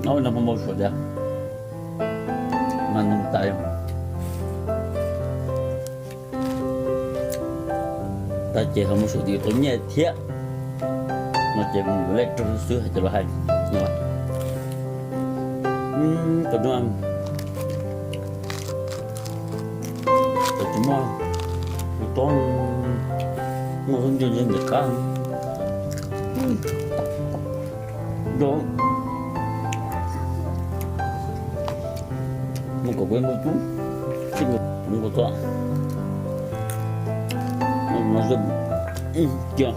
Noj no muaj npau suav tias mas nws tas, tas ces ho mus sum tis tau nyiaj thiab. No ces mus lej raug xwb hais tias los hais. Tus no tsis muaj, tus tod muaj lub ntsej ntseg ntawm qab. Mus kom kuv mus tub, tsis mus mus kom txog. No cia.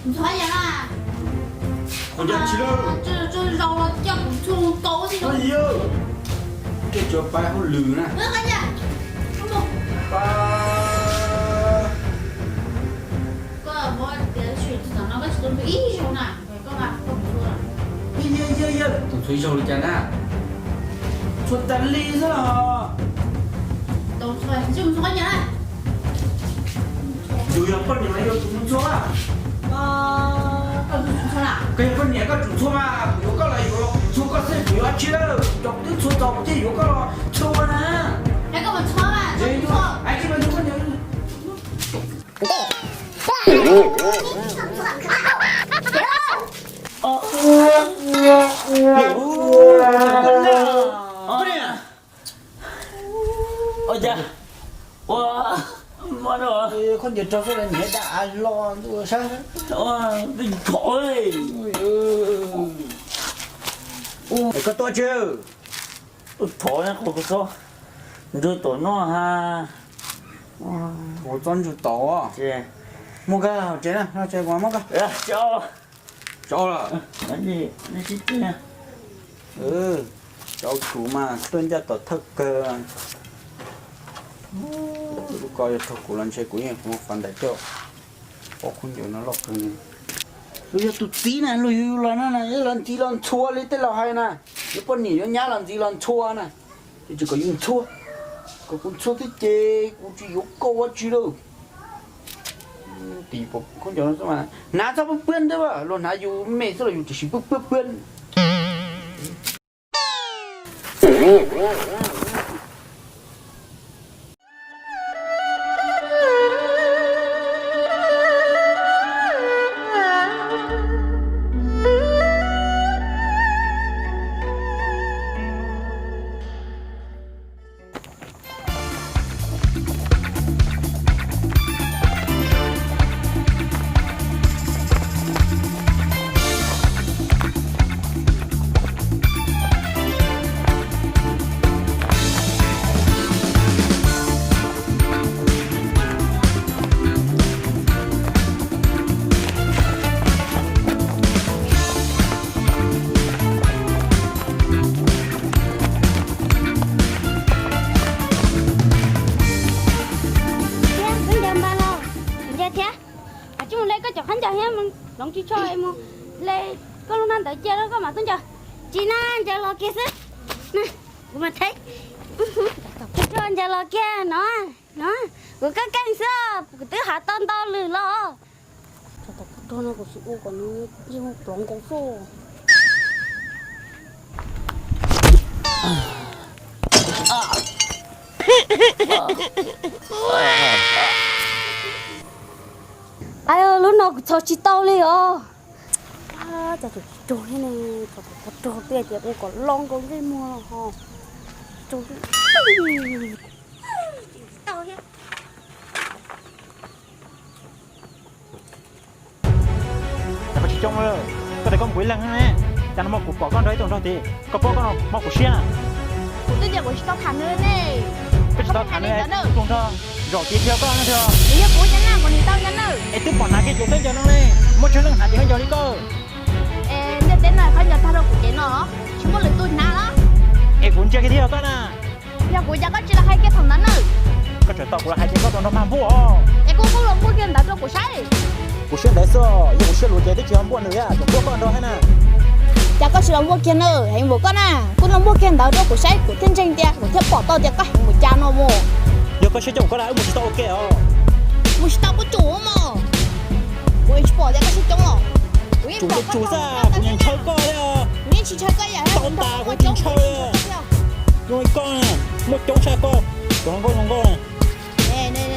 Ntxhov yam na. Qhov yog tsis lawm. Tso zaus los coj kuv txhua kaus xwb. Koj tsuas pab hauj lwm na. Koj muab tias tsis tom no koj tsis tau ib zaug na. Koj mas koj mus txhua. Yog yog yog, tus txhua ib zaug li cas na? Txhua tas li xwb los. Tau txhua, tsis mus txhua qhov ncauj na. Yus yog poj niam mas yus tsum mus txhua. Koj yog poj niam koj tsum txhua mas, kuv yuav koj los yuav txhua koj xwb, kuv yuav dab tsi lawm, cov twb txhua txaus kuv thiaj yuav koj los txhua na. Hais tsis mas yus poj niam. Ua cas ua mob no, khaub ncaws rau xwb los nyiam dab av hlo ntuj sab. Twb thov, koj tuaj tsis? Twb thov qhov kuv txob ntsug tom no ha. Kuv txob ntsug tom. Muaj koj hauv tsev na, no tsev kuv muab koj. Tso lawm. Tso kuv mas tuaj ncaj tom thawj kawg. Lub ko yog raug kuv los ntshe kuv yeej muab fav ntais coj. Ob khaub ncaws no loj kawg. Luag yog tus txiv na, luag yuav los no na, yuav los ntxiv los ntxhua li tej laus hais na. Yuav poj niam yuav nyab los ntxiv los ntxhua na. Ces tsis kom yus ntxhua, kom kuv ntxhua thiab ces kuv tsis yuav koj ua tsi lawm. Tis pom khaub ncaws no xwb mas hnav txhob pw pw ntawd, luag hnav yus me xwb los yus tiam sis pw pw pw. Thiab khaub ncaws npaj los, ncaws thiab. Koj tsis mus le koj cov khaub ncaws thiab, hloov tsis tshua mus le koj lub hnab ntawd cia rau koj mam tuaj ncaws. Tsis na, ncaws los kiag xwb. Kuv mam theib. Ncaws los kiag no, no, kuv kab keej xwb, kuv twb hav tau ntau lwm los. Tso tom kuv rog no kuv xum ua kom nws yeej plov nkaus xwb. Aib, lub no kuv txhos tsis tau li os. Cas tseem tsis raug thiab ne, tso tom kuv rog twb tias ua kom loj nkaus ntsej muag ho tsis raug thiab. Cas koj tsis coob lawm, koj tias koj mus kuv ib leeg ne, cas no mas kuv pom koj nrog ib tug nrog tid, koj paub koj no mas kuv siab na. Twb tias kuv tsis tau tham nws ne. Koj tsis tau tham nws, tus nrog zaum kiag thiab koj no tiag. Nws yog kuv cov neeg, kuv nws tau cov neeg. Es twb pom hnav kiag ces koj nco no ne, muaj tsawg leej hnav ces koj nco li koj. Es ntiaj teb no koj nco tag rau kuv ces no tsis muaj lwm tus hnav los? Es kuv ntsia kiag thiab koj na. Yog kuv cas koj tsis los hais kiag thaum ntawd na? Koj tseem tos kuv los hais ces koj tau nrog mag npuaj. Es kuv kuj los npuaj kiag ntawd rau kuv saib. Kuv siab ntawd xwb, yog kuv siab luv ces twb tsis yog npuaj nws, tseem npuaj koj nrog thiab na. Cas koj tsis los npuaj kiag na, heev npaum koj na. Kuj los npuaj kiag ntawd rau kuv saib, kuv thiaj ntseeg tias, kuv thiaj pom tau tias koj heev npaum cas no mus. Yog koj siab coob koj lam wb mus tsis tau ua ke os. Mus tsis tau kuj tsum mog. Kuv tsis pom tias koj siab coob los. Kuv yeej tsum, kuv yeej tsis ntshaw koj thiab. Kuv yeej tsis ntshaw koj ib yam. Tau tas kuv tsis ntshaw. Zoo li koj na, muaj coob tshaj koj, cov hluas nkauj zoo nkauj na.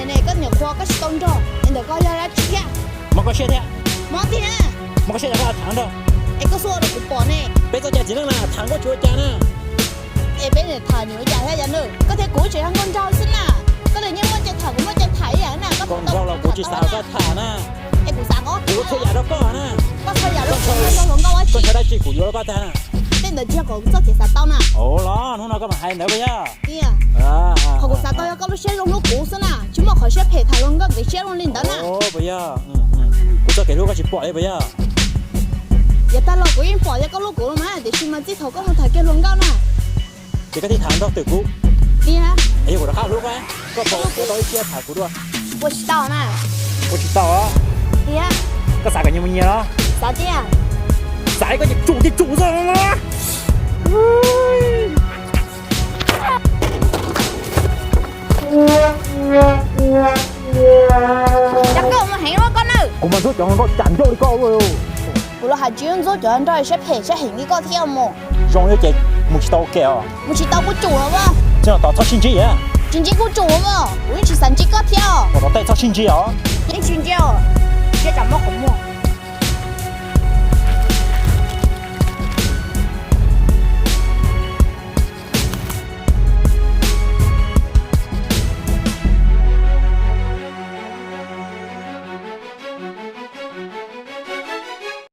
Ne, koj niam qhuav koj tsis tau nrog, es ntawm koj yog dab tsi thiab? Mob koj siab thiab? Mob tiag. Mob koj siab cas koj tham nrog? Es koj xub ua rau kuv pom ne. Peb txoj cai txiv neej na, tham nkauj tsis ua cas na. Es peb niam tham nws ua cas thiab yog nws? Koj thiab kuv tseem yog nkauj nraug xwb na. Koj li yeej muaj cai tham, kuv muaj cai tham ib yam na. Koj nkauj nraug los kuv tsis xav koj tham na. Es kuv xav koj, kuv txhua yam rau koj na. Koj txhua yam rau kuv, koj yog hluas nkauj dab tsi? Koj ntshaw dab tsi kuv yuav rau koj tag na. Tej ntawd tsis yog qhov txoj kev xav tau na. Ua los hnub no koj mam hais ntawd puas yog? Tiag. Qhov kuv xav tau yog koj lub siab zoo hlub kuv xwb na, tsis muaj qhov siab phem tham hluas nkauj kev siab zoo li ntawd na. Puas yog? Kuv txoj kev hlub koj tsis pom li puas yog? Yav tag los kuv yeej pom tias koj hlub kuv los mas, tiam sis mas txij thaum koj mus tham kiag hluas nkauj na. Ces koj thiaj tham nrog twm kuv. Tiag. Es yog kuv rov qab hlub koj, koj puas ua tau ib siab tham kuv dua? Ua tsis tau na. Ua tsis tau. Tiag. Koj xav kom nyias mus nyias los? Xav tiag. Xav koj ces tsum ces tsum xwb. Cas koj mus heev ua koj na. Kuv mas ntxub cov hluas nkauj cam ncauj li koj. Kuv los hais tsis ntxub cov nrog siab phem siab heev li koj thiab mus. Zoo li ces mus tsis tau ua ke os. Mus tsis tau kuj tsum los as. Txij no tos txhob sib ntsib. Tsis ntsib kuj tsum los as, kuv yeej tsis xav ntsib koj thiab. Ua tau tej txhob sib ntsib os. Yeej tsis ntsib os, siab cas mob qhov muag.